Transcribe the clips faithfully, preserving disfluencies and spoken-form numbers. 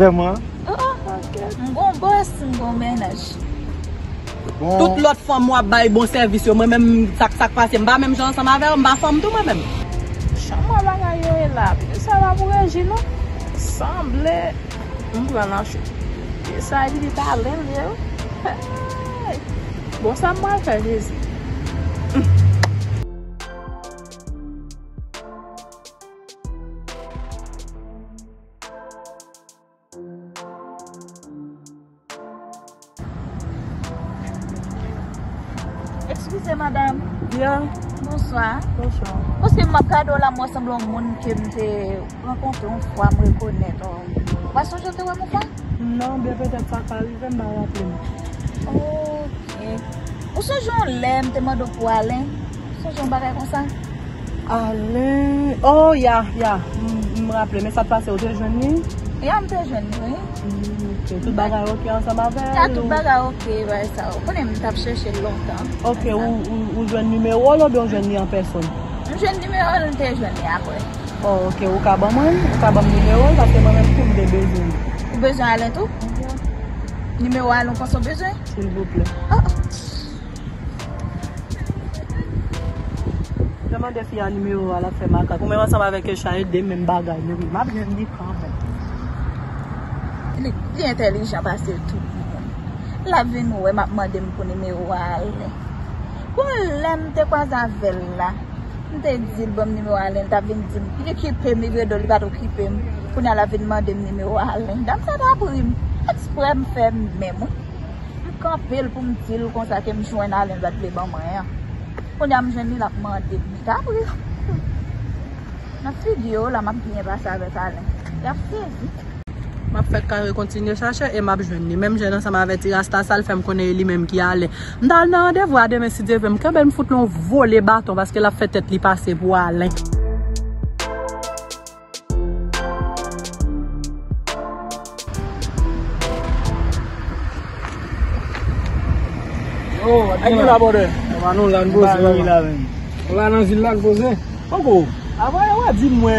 Vrèman? Oh, oh, ok. M gon bòs, m gon mennaj. Bon. Tout lòt fanm w ap bay bon sèvis yo, mwen menm, sa k, sa k pase, m pa menm jan ansanm avè yo, m pa fanm tou mwen menm. Chan mwen bagay yo ye la, sa pa pou reji non. Sanble m pran nan cho. E sa epi li talen l ye wi. Hey! Bon, sa m pral fè, Jezi? Eskize, madanm. Ya. Bonswa. Bonswa. Paske m ap gade w la, m wè sanble yon moun ke m te rankontre yon fwa, m rekonèt w. Ou pa sonje w te wè m yon fwa? Non, byen petèt sa ka rive, m pa raple m. Ok. Ou sonje yon lè m te mande w pou Alen? Ou sonje yon bagay konsa? Alen. Oh, ya, ya. M, m raple, men sa t pase, ou te jwenn li? Ya, m te jwenn li, wi. Mm, ok. Tout bagay ok ansanm avè l? Ya, tout bagay ok, bagay sa. Ou konnen m t ap chèche l lontan. Ok, ou, ou, ou jwenn nimewo l oubyen ou jwenn li an pèsòn? M jwenn nimewo l, m te jwenn li apre. Oh, ok, ou ka ban mwen l? Ou ka ban m nimewo l? Paske mwen menm tou, m te bezwen li. Ou bezwen Alen tou? Nimewo Alen ou panse w bezwen? Silvouplè. Oh, oh. Jan mande fi a nimewo a, l ap fè makak. Ou menm ansanm avèk Kesha, ede m menm bagay nou. M ap jwenn li kanmenm. Li pi entèlijan pase tout moun. L ap vin wè m ap mande m pou nimewo a Alen. Gon lè m te kwaze avè l la, m te di l ban m nimewo Alen, l t ap vin di m, li okipe m, li rele w, li pa t okipe m. Kounye a l ap vin mande m nimewo Alen. Dam sa t ap ri m. Eksprè m fè menm wi. M kanpe l pou m di l konsa ke m jwenn Alen l pa t vle ban mwen an. Kounye a m jwenn li, l ap mande m. Li t ap ri. Nan figi yo la, m ap byen pase avèk Alen. Y ap sezi. M ap fè kare kontinye chache e m ap jwenn li. Menm jan ansanm avèk ti rasta sa, l fè m konnen e li menm ki Alen. M t al nan randevou a demen, si Dye vle, m kenbe l, m fout li yon vole baton paske l ap fè tèt li pase pou Alen. Yo, ak ki la, brother? Sa va, nou la, n poze, papa. Nou la nan vil la, n poze. Poko. Apre, w a di m, wè,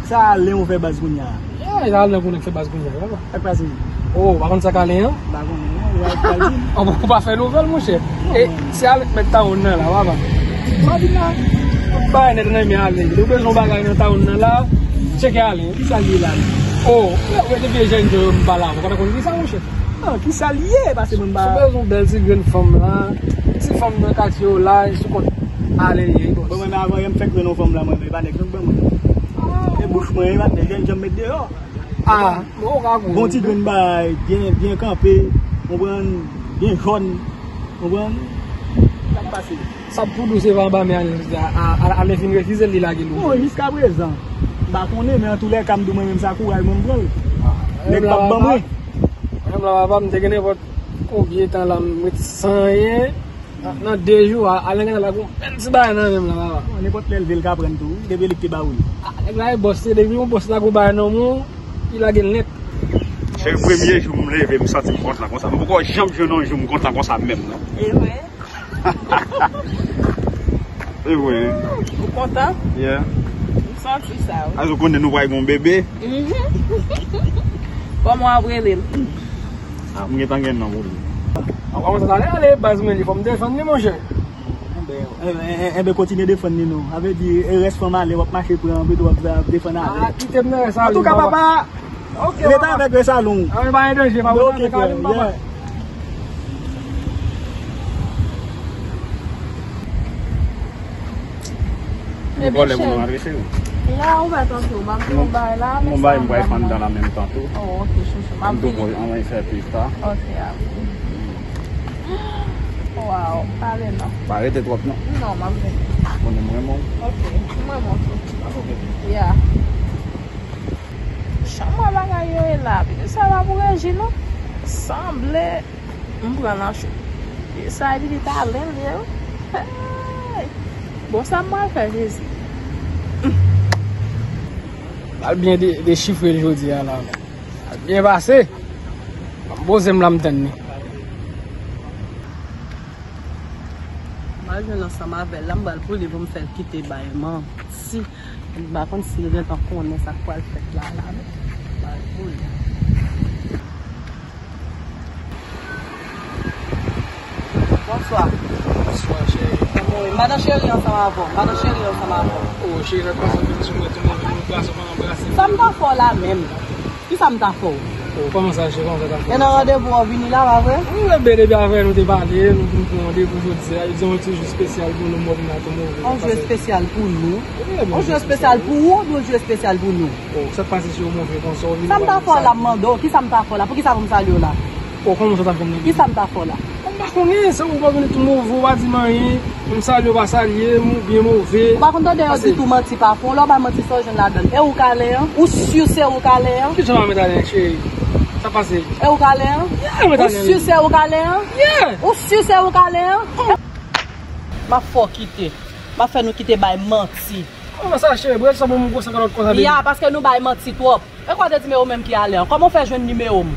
sa Alen ou fè baz kounye a. Yeah, sa Alen konnen k fè baz kounye a, papa. Sa k pase? Oh, ou pa konn sa k Alen an? M pa konnen, non, ou pa di m. Ou pa fè nouvèl, monchè. E, se Alen k mèt tawon nan la, papa. Sa w di la? Tout bagay nèt nan men Alen. Ou bezwen yon bagay nan tawon nan la, tcheke Alen. Kisa l ye la? Oh, ou wè depi e jèn jan yo m pale avè w, ou pa ta konn kisa, monchè. Ah, kisa l ye? Pase mwen ba. Si w bezwen yon bèl ti grenn fanm la, ti fanm nan katye w la, sou kont Alen ye, bòs. Bon, mwen, men avan yè m fèk jwenn yon fanm la, mwen, men e pa nèg non k ban mwen. E bouch mwen, e pa nèg, jèn jan m met deyò. Ah, bon, ou ka konnen. Bon ti grenn bagay, byen, byen kanpe, konprann, byen jòn, konprann. Sa k pase? Sa pou dous e pa anba men Alen, a, a, a, Alen fin refize l, li lage l ouvè. Bon, jiskaprezan, m pa konnen, men antoulèka, m di w mwen menm sa kouraj mwen m pran l. Nèg p ap ban mwen. Menm la, papa, m te gen nenpòt konbyen tan la, m ret san anyen. Nan, nan de jou, a, Alen gentan lage yon bèl ti bagay nan men m la, papa. Bon, nenpòt lè l vle, l ka pran tou, wi, depi li te ba ou li. A, nèg la e bòs, se depi yon bòs lage yon bagay nan men w, li lage l nèt. Se premye jou m leve, m santi m kontan konsa. M poko janm jwenn yon jou m kontan konsa menm, non. E vre? E vre. Ou kontan? Yeah. M santi sa, wi. Azo konnen nou pral gen yon bebe. Mhm. Kòman w ap rele l? Ah, m gentan gen non pou li. Ah, kòman sa ale, ale, baz mwen, li fò m defann li, monchè. Enben, enben, enben, kontinye defann li non. Sa vle di, e rès fanm ale, w ap mache pran, pito w ap, ap defann ale. Ah, kite m nan rès ale. Antouka, papa, rete avèk rès ale. Ah, pa gen danje, papa. Ok, frè, yeah. Ebyen, cheri. La, ou pa tankou, m ap di yon bagay la, men sa m pa nan. M pral fann dan la menm tan tou. Oh, ok, chouchou. M ap vini. Anmwey fè plis ta. Ok, a. Waw, pale non. Pa rete twòp non. Non, m ap vini. Konnen m renmen w. Ok, m renmen w tou. Ok. Yeah. Chan mwen bagay yo ye la, pitit sa pa pou reji non. Sanble m pran nan cho. E sa epi li talen l ye wi. Hey! Bon, sa m pral fè, Jezi? Pral byen de, dechifre l jodi a la. Pral byen pase. M poze m la, m tann li. M al jwenn ansanm avè l la, m pral pou li pou m fè l kite bay manti. M pa konn si l gentan konnen sa k pral fèt la, la, men m pral pou li. Bonswa. Bonswa, cheri. Kòman w ye? Madan cheri ansanm avè w. Madan cheri ansanm avè w. Oh, cheri, sa t pase, vin sou mwen, tou moun, moun, anbrase, anbrase. Sa m ta fè w la menm? Kisa m ta fè w? Oh, kòman sa, cheri? Kòman sa ta fè w? E nan randevou an vini la, pa vre? Wi, bebe, depi avè nou te pale, nou vin pran randevou jodi a. Yo di yon ti jou espesyal pou nou, m wè m la tou move. Yon jou espesyal pou nou? Wi, yon jou espesyal pou ou, oubyen yon jou espesyal pou nou? Oh, sa t pase si yo move konsa, ou vin... Sa m ta fè w la, m mande w, kisa m ta fè w la? Poukisa pou m salye w la? Oh, kòman sa ta fè m nan? Kisa m ta fè w la? M pa konnen, se ou pa konnen tou move, ou pa di m anyen, m salye, ou pa salye m, ou byen move. Ou pa konn tande yo di tou manti pa fon, lè w bay manti sa w jwenn ladan l. E ou k alen an? Ou si se ou k alen an? Kijan m ap met alen, cheri? Sa pase? E ou k alen an? Yeah, m met alen. Ou si se ou k alen an? Yeah. Ou si se ou k alen an? M ap fè w kite. M ap fè nou kite bay manti. Kòman sa, cheri? Bref, sa bon, m gwo sa kalòt konsa, baby. Ya, paske nou bay manti twòp. E kwa w te di men ou menm ki alen an? Kòman w fè jwenn nimewo m?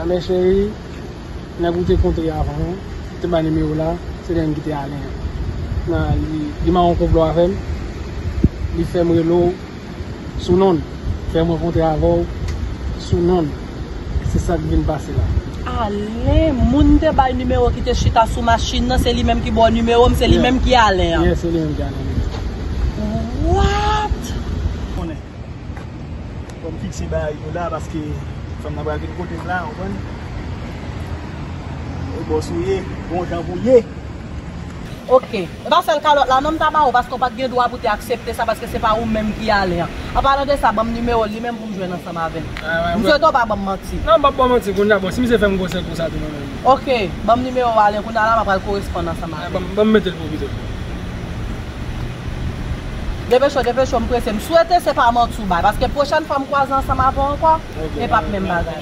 Anben, cheri, nèg ou te kontre avan an, te bay nimewo la, se li menm ki te alen an. Nan, li, li mare yon konplo avè m, li fè m rele w sou non l, fè m rankontre avè w sou non l. Se sa k vin pase la. Alen, moun te bay nimewo ki te chita sou machin nan, se li menm ki ba w nimewo m, se li menm ki alen an. Yeah, se li menm ki alen an. What? Konnen. Fò m fikse bagay yo la, paske fanm nan pral vin kote m la, w konprann? E bòs ou ye, gon jan pou w ye. Ok. E pa sèl kalòt la non m ta ba ou, paske w pa t gen dwa pou te aksepte sa, paske se pa ou menm ki alen an. An palan de sa, ban m nimewo l, li menm pou m jwenn ansanm avè l. M swete w pa ban m manti. Non, m p ap ba w manti kounye a, bon, si misye fè m gwosè konsa tou mwen menm. Ok, ban m nimewo w, alen kounye a la, m ap pral koresponn ansanm avè l. Ban m, ban m mete l pou ou pito. Depeche w, depeche w, m prese. M swete se pa manti w bay, paske pwochèn fwa m kwaze ansanm avè w ankò, e p ap menm bagay.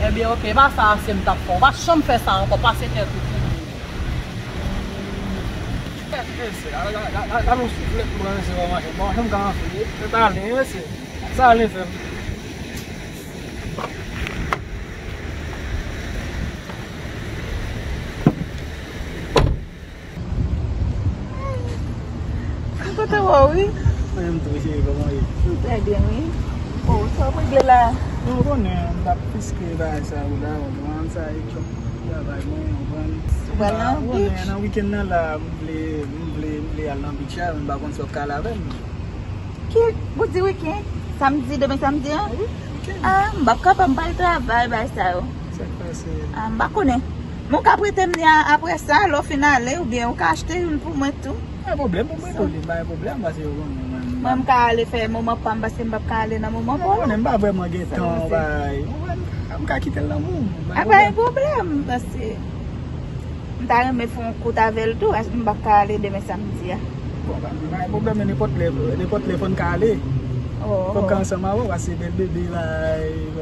Ebyen, ok, e pa sa ase m t ap fè w. Pa janm fè sa ankò, pase tèt ou. Gade yon souflèt m pran, mesye, pa mache. Bon, janm ka anfle. Se pa alen, mesye. Sa alen fè m. M kontan wè w, wi. Mwen menm tou, cheri, kòman w ye? M trè byen, wi. Oh, sa w regle la? Non, ou konnen, m t ap piske bagay sa yo la, w konprann, sa e djòb travay mwen, w konprann. Ou pral nan beach? Ou konnen, nan weekend nan la, m vle, m vle, m vle al nan beach la, men m pa konn si w ap ka al avè m. Ki, ou di weekend? Samdi, demen samdi an? Wi, weekend. Ah, m p ap kapab, m pral travay, bagay sa yo. Sa k pase? Ah, m pa konnen. Men w ka prete m li a, apre sa, lè w fin ale, oubyen ou ka achte youn pou mwen tou. Pa gen pwoblèm, pou mwen tou, li pa gen pwoblèm, paske yo konnen mwen. Mwen, m ka ale fè moman pa m, paske m p ap ka ale nan moman pa w. Ou konnen m pa vrèman gen tan, bagay. Ou konprann? M ka kite l nan men w. Ah, pa gen pwoblèm, paske m ta renmen fè yon kout avè l tou, paske m p ap ka ale demen samdi a. Bon, pa gen pwoblèm, men nenpòt lè, nenpòt lè fò n ka ale. Oh. Fò n ka ansanm avè w, paske bèl bebe la,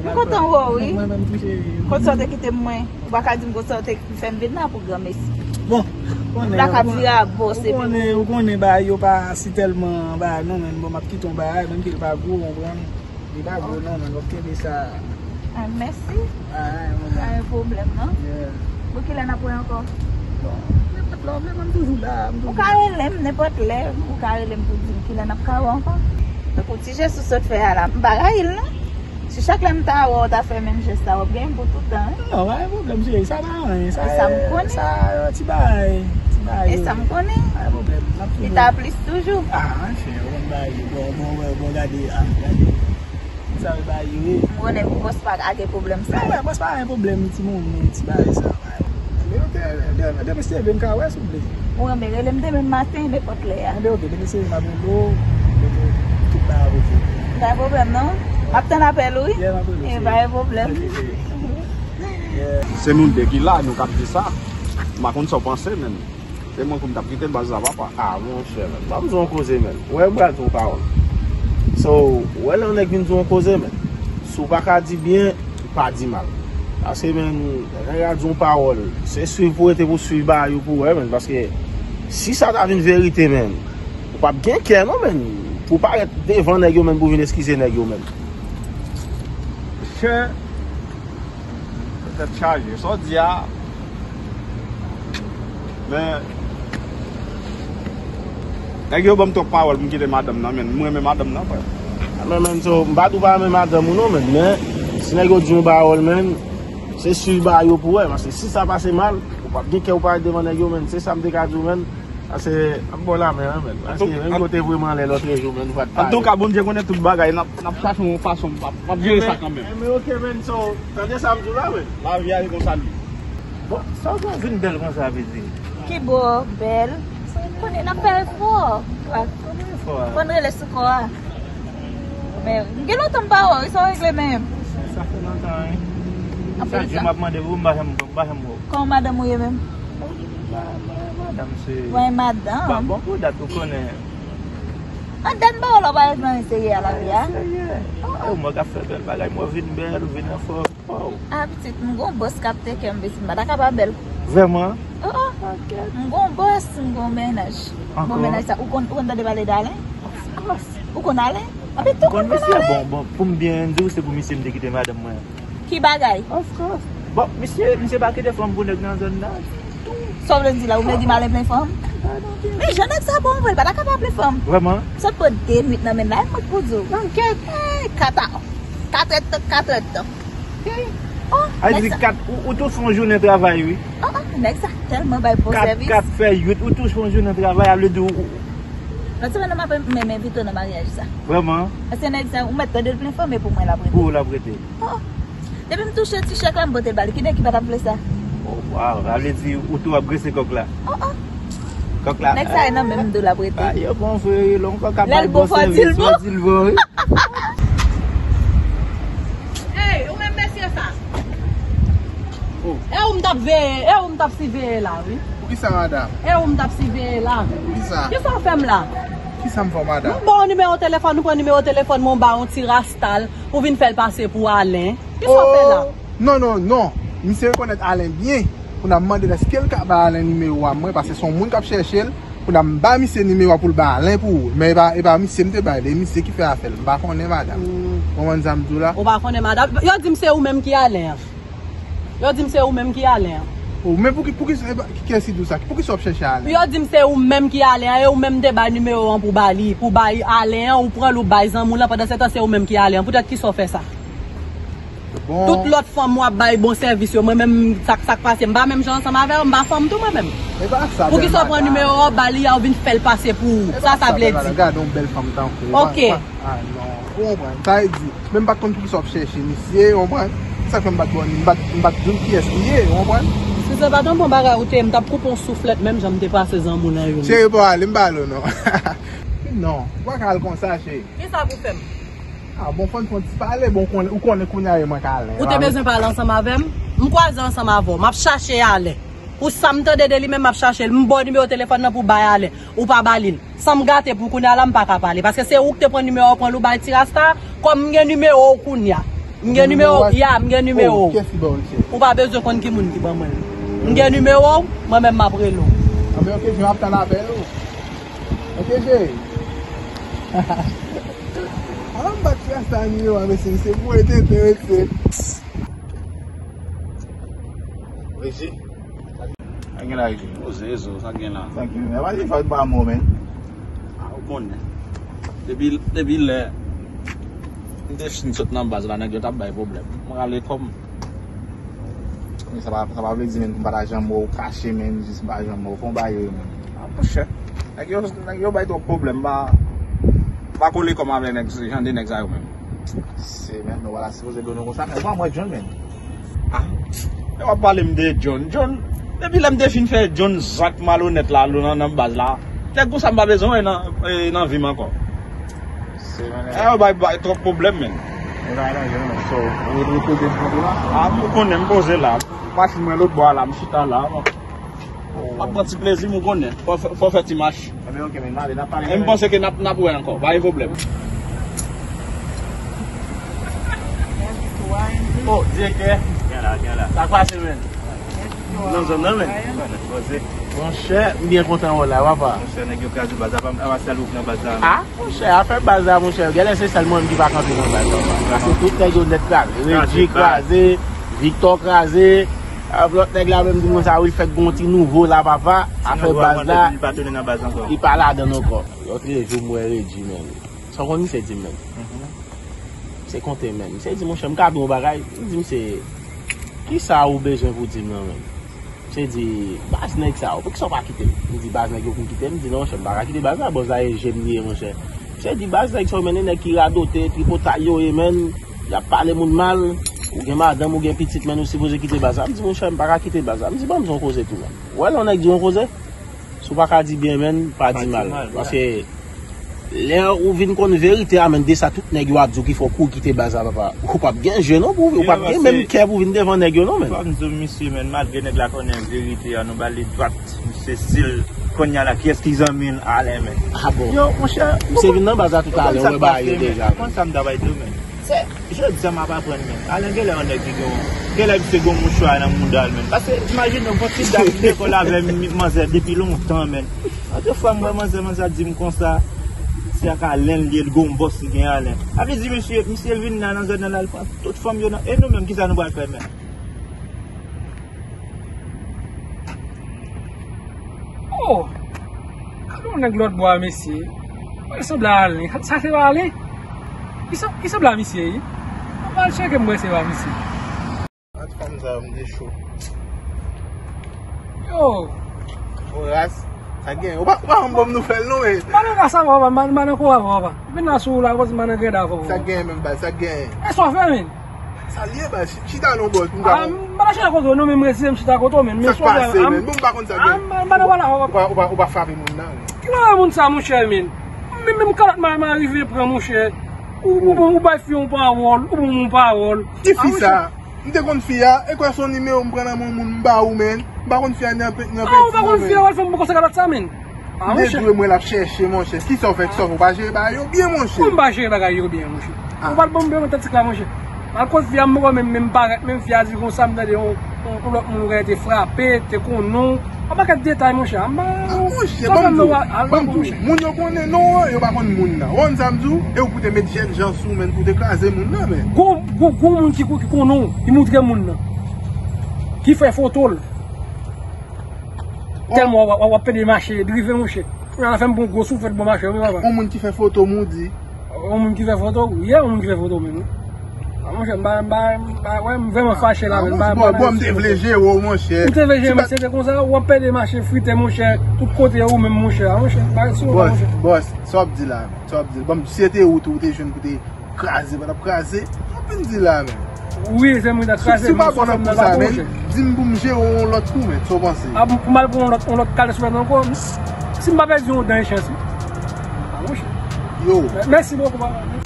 m kontan wè w, wi. Mwen menm tou, cheri. Kot sa w te kite m mwen? Ou pa ka di m kot sa w te fè m vin la pou granmesi. Bon, ou konnen, la ka vire a bò, se ou konnen, ou konnen bagay yo pa si tèlman bagay non, men bon, m ap kite yon bagay, menm ke l pa gwo, w konprann? Li pa gwo non, men w ap kenbe sa. Ah, mèsi. Ah, pa gen pwoblèm non. Yeah. Bon, kilè n ap wè ankò? Bon, nenpòt lè w vle, mwen m toujou la, m toujou la. Ou ka rele m nenpòt lè, ou ka rele m pou di m kilè n ap ka wè ankò. Tankou ti jès ou sot fè a la, m pa rayi l non. Si chak lè m ta wè w ta fè menm jès sa, w ap gen pou tout tan, wi. Non, pa gen pwoblèm, cheri, sa pa anyen, sa, e sa m konnen. Sa, ti bagay, ti bagay. E sa m konnen. Pa gen pwoblèm, n ap toujou. Li ta plis toujou. Ah, cheri, ou konn bagay yo, bon, bon, bon, bon, gade, ah, gade. Sa yo bagay yo ye. M konnen pou bòs pa ka gen pwoblèm sa. Ah, wè, bòs pa gen pwoblèm, ti moun, ti bagay sa. Demen, demen, demen, si Dye vle, m ka wè, souple. Ou renmen rele m demen maten, nenpòt lè a. Anben, ok, demen, si m ap rele w, demen, tout bagay ap oke. Pa gen pwoblèm, non. M ap tann apèl ou, wi. Yeah, m ap rele w, cheri. E, pa gen pwoblèm. Ok, cheri. Yeah. Se nou de ki la, nou k ap di sa. M pa konn sa w panse, men. Se mwen pou m t ap kite l, baz la, papa. Ah, monchè, men. Ban m di w yon koze, men. Ou wè, m pral di w yon pawòl. So, ou wè lè yon nèg vin di w yon koze, men. Si w pa ka di byen, pa di mal. Paske, men, lè nèg la di yon pawòl, se swiv pou rete pou swiv bagay yo pou wè, men. Paske, si sa ta vin verite, men, ou p ap gen kè, non, men. Pou parèt devan nèg yo, men, pou vin eskize nèg yo, men. Monchè, tèt chaje. Sa w di a, men, nèg yo ban m twòp pawòl pou m kite madanm nan, men m renmen madanm nan, frè. Men, men, so, m pa di w pa renmen madanm ou non, men, men, si nèg yo di yon pawòl, men, se swiv bagay yo pou wè, paske si sa pase mal, W ap gen kè ou pa ret devan nèg yo, menn. Se sa m te ka di w, menn. Pase, m ap ba w lamen an, menn. Pase, menm kote voye m anlè lòtrejou, menn, ou pa t pale. Antouka, Bondye konnen tout bagay. N ap, n ap chache yon fason. M ap, m ap jere sa kanmenm. Enben, oke, menn. So, tande sa m di w la, menn. Lavi a, se konsa l ye. Bon, sa w fè w vin bèl konsa, pitit? Ki bò bèl? Konnen n ap fè efò. Konnen efò a. Fò n rele sou kò a. Men, m gen lontan m pa wè w, sa w regle menm? Sa fè lontan, wi. Chak jou m ap mande pou ou, m pa janm, m pa janm wè w. Kòman madanm ou ye menm? Ma-, ma-, madanm se... Mwen madanm. Ba, bon, pou dat ou konnen. An dat m pa wè w la, w pa ret nan serye a lavi a. Serye. E ou mwen k ap fè bèl bagay, mwen vin bèl, vin anfòm. Wow. Ah, pitit, m gon bòs k ap teke m, pitit, m pa ta ka pa bèl. Vrèman? Oh, oh. Ok. M gon bòs, m gon mennaj. Bon, mennaj sa, ou konn, ou konn tande pale de Alen? Of course. Ou konn Alen? Anpi tou konn Alen? Bon, bon, pou m byen di w, se pou misye m te kite madanm mwen. Ki bagay? Of course. Bon, misye, misye pa kite fanm pou nèg nan zòn nan. Sa w vle di la, ou vle di m Alen plen fanm? Men jan nèg sa bon vre, l pa ta ka pa plen fanm. Vrèman? Sot pran de nwit nan men l la, e mwen k pou di w. Nan kèt. Eh, kata. Kat èdtan, kat èdtan. Oh, a di kat, ou, ou tou fè yon jounen travay, wi. Oh, oh, nèg sa tèlman bay bon sèvis. Kat, kat fè uit, ou tou fè yon jounen travay, a vle di ou, ou... Lòt semèn nan m ap menm envite w nan maryaj sa. Vrèman? Paske nèg sa, ou mèt tande l plen fanm, e pou mwen l ap rete. Pou ou l ap rete. Oh, oh. Depi m touche ti chèk la, m pote l ba li. Ki nèg ki pa t ap vle sa? Oh, wow, sa vle di ou tou ap grese kòk la. Oh, oh. Kòk la. Nèg sa e nan menm do l ap rete. Ah, yo bon vre, lè yon kòk ap bay bon sèvis, fò di l bon, wi. Ey, ou menm mesye sa. Oh. E ou m t ap veye, e ou m t ap siveye la, wi. Poukisa, madanm? E ou m t ap siveye la. Poukisa? Kisa w fè m la? Kisa m fè w, madanm? M ba w nimewo telefòn, ou pran nimewo telefòn mwen, ou ba yon ti rastal, ou vin fè l pase pou Alen. Kisa w fè la? Oh, non, non, non. Misye rekonèt Alen byen. Pou n ap mande l èske l ka bay Alen nimewo a mwen, paske se yon moun k ap chèche l. Pou n ap ba misye nimewo a pou l bay Alen pou ou. Men e pa, e pa misye m te bay li, e misye ki fè afè l. M pa konnen, madanm. Ou konprann sa m di w la? Ou pa konnen, madanm? Yo di m se ou menm ki Alen an. Yo di m se ou menm ki Alen an. Oh, men pouki, pouki, e pa, ki, kiyès ki di w sa? Poukisa w ap chèche Alen? Yo di m se ou menm ki Alen an, e ou menm m te bay nimewo an pou ba li, pou bay Alen an, ou pran l ou bay zanmi w lan, pandan se tan se ou menm ki Alen an. Poutèt kisa w fè sa? Bon. Tout lòt fanm w ap bay bon sèvis yo, mwen menm, sa k, sa k pase, m pa menm jan ansanm avè w, m pa fanm tou mwen menm. E pa sa, bèl madanm. Poukisa w pran nimewo a w ba li a, ou vin fè l pase pou ou? Sa sa vle di? Gade yon bèl fanm tankou w. Ok. Ah, non. Ou konprann. Sa vle di, men m pa t konn poukisa w ap chèche misye, ou konprann? Sa fè m pa t bon, m pa t, m pa t di w kiyès li ye, ou konprann? Si se pa t yon bon bagay ou te ye, m t ap koupe yon souflèt menm jan m te pase zanmi w nan youn. Cheri, pa ale, m pa ale w non. Non, ou pa ka al konsa, cheri. Kisa pou fè m? Ah, bon, fò n fè yon ti pale, bon, ou konnen, ou konnen kounye a e mwen k Alen. Ou te bezwen pale ansanm avè m? M kwaze ansanm avè w, m ap chache Alen. Pou sa m tande de li menm, m ap chache l. M ba w nimewo telefòn nan pou w bay Alen. Ou pa ba li l. San m gate pou kounye a la, m pa ka pale. Paske se ou ki te pran nimewo a, ou pran l ou bay ti rasta. Kòm m gen nimewo w kounye a. M gen nimewo w, ya, m gen nimewo w. Ou pa bezwen konn ki moun ki ban mwen l. M gen nimewo w, mwen menm m ap rele w. Anben, oke, cheri, m ap tann apèl ou. Oke, cheri. Ala m bat ti rasta nimewo a, mesye, se pou ete, mesye. Regi. Sa gen la, Regi? Poze zo, sa gen la? Sa gen la? Epa di fòk ba mo, men. Ah, ou konnen. Depi, depi lè m te fin sot nan baz la, nèg yo t ap bay pwoblèm. Mwen rale kò m. Men sa pa, sa pa vle di, men, m pa ta janm wè w kache, men, jis m pa janm wè w. Fè yon bagay yo, men. Ah, monchè. Nèg yo, nèg yo bay twòp pwoblèm, m pa, m pa kole kò m avè nèg, jan de nèg sa yo menm. Se menm nou pa ta sipoze do nou konsa, men ou pa mwen John menm. Ah. E w ap pale m de John. John, depi lè m te fin fè John zak malonèt la, nan, nan baz la, nèg konsa m pa bezwen wè nan, e, nan vi m ankò. Se menm. E yo bay, bay twòp pwoblèm, menm. E bay nan John menm. So, ou, ou poze nan kou la? Ah, ou konnen m poze la. Machin mwen lòt bò a la, m chita la. M ap pran ti plezi m, ou konnen. Fò, fò, fò fè ti mach. Ebyen, oke, men, m ale, n ap pale. E m panse ke n ap, n ap wè ankò. Pa gen pwoblèm. Oh, direktè. Gen la, gen la. Sa k pase, men? Nan zòn nan, men? Monchè, m byen kontan wè w la, papa. Monchè, nèg yo kraze baz la, pa m, pa m sèl ou k nan baz la, men. Ah, monchè, afè baz la, monchè, genlè se sèl mwen menm ki pa kanpe nan baz la. Paske tout nèg yo nèt kraze. Kraze, Regi kraze, Victor kraze. Avè lòt nèg la menm di mwen sa, wi, fèk gon ti nouvo la, papa. Afè baz la, li pa tounen nan baz ankò. Li pa ladann ankò. Lòt jou m wè Regi, men. Sa w konn misye di m, men? Misye konte, men. Misye di, monchè, m ka di w yon bagay. M di misye, kisa ou bezwen pou di m nan, men? Misye di, baz nèg sa yo, poukisa w pa kite m? M di, baz nèg yo pou kite m? M di, non, monchè, m pa ka kite baz la, bòs la e je m li ye, monchè. Misye di, baz nèg sa yo, men, nèg ki radote, tripotay yo ye, men, y ap pale moun mal, ou gen madanm, ou gen pitit, men, ou sipoze kite baz la. M di, monchè, m pa ka kite baz la. M di, ban m di yon koze tou, men. Ou wè lè yon nèg di yon koze, si w pa ka di byen, men, pa di mal. Paske lè ou vin konn verite a, men, de sa tout nèg yo ap di w ki fè w kouri kite baz la, papa. Ou p ap gen je non, pou, ou p ap gen menm kè pou vin devan nèg yo non, men. Fò m di w, misye, men, malgre nèg la konnen verite a, nou ba li dwat, misye stil. Kounye a la, kiyès ki zanmi l? Alen, men. Ah bon? Yo, monchè, misye vin nan baz la toutalè, ou wè bagay yo deja. Konn sa m ta bay di w, men. Se, jodi a m ap aprann, men. Alen genlè yon nèg ki gen yon, genlè misye gen yon mouchwa nan mouda l, men. Paske, imajine w, yon ti dam ki lekòl avè m, manzè depi lontan, men. Yon de fwa m wè manzè, manzè di m konsa, se ak Alen l ye, l gen yon bòs li gen Alen. Sa vle di, misye, misye vin la nan zòn nan la, l pran tout fanm yo nan, e nou menm, kisa nou pral fè, men? Oh! Gade yon nèg lòt bò a, mesye. Mwen sanble a Alen. Sa se pa Alen? Ki sa, ki sanble a misye, wi? Mwen al tcheke m wè se pa misye. Ak fanm sa yo, m te cho. Yo! Oras, sa gen? Ou pa, ou pa janm ban m nouvèl, non, men. M pa nan rasa avè w, papa. M pa, m pa nan kò avè w, papa. Vin la sou ou la, akoz m pa nan grèd avè w. Sa gen, menm, baz, sa gen? E sa w fè, men? Sa l ye, baz, chita non, bòs, m ka. Ah, m pa nan chita kote w non, men m resi m chita kote w, men. Sa k pase, men? Bon, m pa konn sa gen. Ah, m pa nan pale avè w. Ou pa, ou pa, ou pa frape moun nan, men. Ki lè moun sa, monchè, men? Men, menm kalòt m a, m a rive pran, monchè. Ou, ou, ou, ou bay fi yon pawòl, ou ban yon pawòl. Ki fi sa? M te konn fi a, e kwè se yon nimewo m pran nan men yon moun m ba ou, men. M pa konn fi a ni anpè, ni anpè. Ah, ou pa konn fi a, w al fè m konsa kalòt sa, men. Ah, monchè. M te dwe mwen l ap chèche, monchè. Kisa w fè, kisa w fè? Ou pa jere bagay yo byen, monchè? Ou pa jere bagay yo byen, monchè. Ah. Ou pa t ban m byen otantik la, monchè. Akoz fi a m poko menm, menm parèt, menm fi a di konsa, m tande yon, yon, yon lòt moun ou te frape, te konnen w. Yon pakèt detay, monchè. Ah, monchè, ban m di w, ban m di w. Moun yo konnen non an, yo pa konn moun nan. Ou konn sa m di w? E ou pou te met jèn jan sou, men, pou te kraze moun nan, men. Gwo, gwo, gwo moun ki, ki konnen w, ki moutre moun nan. Ki fè foto l. Tèlman w ap, w ap, w ap pede mache, drive, monchè. Kounye a fè m pran gwo souflèt bò mache, wi, papa. Yon moun ki fè foto m ou di. Yon moun ki fè foto, yeah, yon moun ki fè foto menm, wi. Ah, monchè, m pa, m pa, m pa, wè, m vrèman fache la, men, m pa, m pa nan. Bon, m te vle jere w, monchè. M te vle jere, men se te konsa, w ap pede mache, frite, monchè, tout kote ou menm, monchè, ah, monchè, m pa sou ou, monchè. Bòs, bòs, sa w ap di la, men? Sa w ap di? Bon, si se te ou tou, ou te jwenn pou te kraze, pa t ap kraze. Anpil di la, men. Wi, se mwen ta kraze. Si w pa bon nan kou sa, men, di m pou m jere w yon lòt kou, men. Sa w panse? Ah, pou m al pran yon lòt, yon lòt kalòt sou mwen ankò. Si m pa pèdi yon dan, e chans, wi. Ah, monchè. Yo. Mèsi bokou, papa.